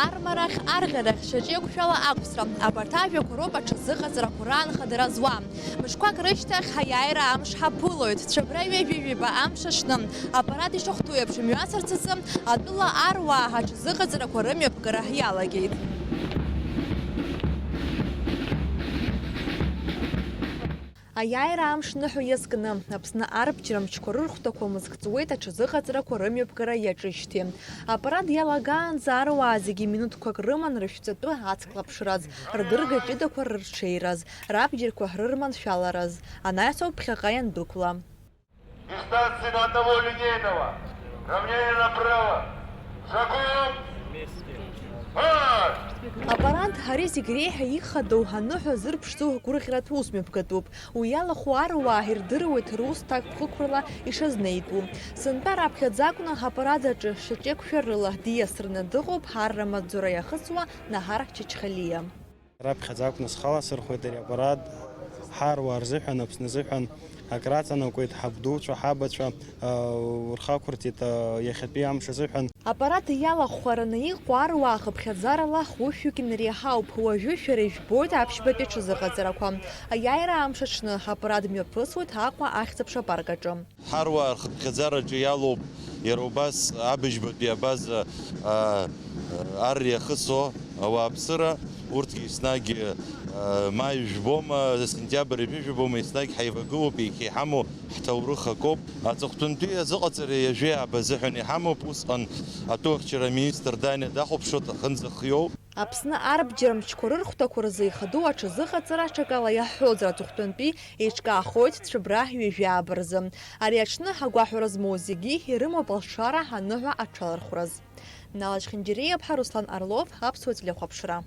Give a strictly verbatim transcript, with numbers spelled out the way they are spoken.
Армарахь, арӷьарахь, шьаҿеиқәшәала ақәҵра, абарҭ ажәақәа роуп аҽазыҟаҵарақәа раан хадара зуа. Мышқәак рышьҭахь аиааира амш ҳаԥылоит. Цәыббра ҩажәи жәаба амш аҽны, аппарат ишахәҭоу еиԥш, мҩасырц азы атәыла аруаа аҽазыҟаҵарақәа рымҩаԥгара иалагеит. Аиааира амш ныҳәа иазкны, Аԥсны арбџьар мчқәа рырхәҭақәа мызк ҵуеит аҽазыҟаҵарақәа рымҩаԥгара иаҿижьҭеи. Аппарат иалагаанӡа аруаа зегьы минуҭқәак рыман рышәҵатәы ацклаԥшраз, рдырга ҷыдақәа рырҽеираз, рабџьарқәа рырманшәалараз, анаҩсоуп ԥхьаҟа иандәықәла. Дистанция на одного линейного. Равнение направо. Шагом. Марш! Аппарат ари зегь реиҳа ихадоу, аныҳәа зырԥшӡоу гәырӷьаратә усмҩаԥгатәуп. Уи иалахәу аруаа ирдыруеит рус ҭакԥхықәрала ишазнеитәу. Сынтәа раԥхьаӡа акәны аппарат аҿы шьаҿеиқәшәарыла диасраны дыҟоуп арра маҵзура иахысуа Наҳар Чачхалиа. Раԥхьаӡа акәны схала сырхәеит ари аппарат. Ҳаруаа рзыҳәан, Аԥсны азыҳәан акраҵанакуеит, ҳабдуцәа, ҳабацәа, а, рхы ақәырҵеит, а, иахьатәи амш азыҳәан. Аппарат иалахәхараны иҟоу аруаа хыԥхьаӡарала хәышәҩык инареиҳауп. Уажәы шәара ижәбоит аԥшьбатәи аҽазыҟаҵарақәа. Аиааира амш аҽны аппарат мҩаԥысуеит Аҟәа ахьӡ-аԥша апарк аҿы. Ҳаруаа рхыԥхьаӡараҿы иалоуп иара убас абыжьбатәи абаза, а, ар иахысо ауааԥсыра, урҭгьы еснагь, а, маи жәбома, сентиабр ҩажәи жәабома, еснагь ҳаивагылоуп, еиқьеиҳамоу ҳҭоурых акоуп. Аҵыхәтәантәи азыҟаҵара ҩажәи ааба азыҳәан иҳамоуп, усҟан атәылахьчара аминистр Даниа дахәаԥшуеит, аҳәынҵа хиоуп. Аԥсны арбџьар мчқәа рырхәҭақәа рзы ихадоу аҽазыҟаҵара аҽакала иаҳҳәозар, аҵыхәтәантәи еиҿкаахоит Цәыббра ҩажәи ааба рзы. Ари аҽны агәаҳәара змоу зегьы ирымоуп алшара аныҳәа аҽалархәраз. Нала Чхинџьариа-иԥҳа, Руслан Орлов, Аԥсуа телехәаԥшра.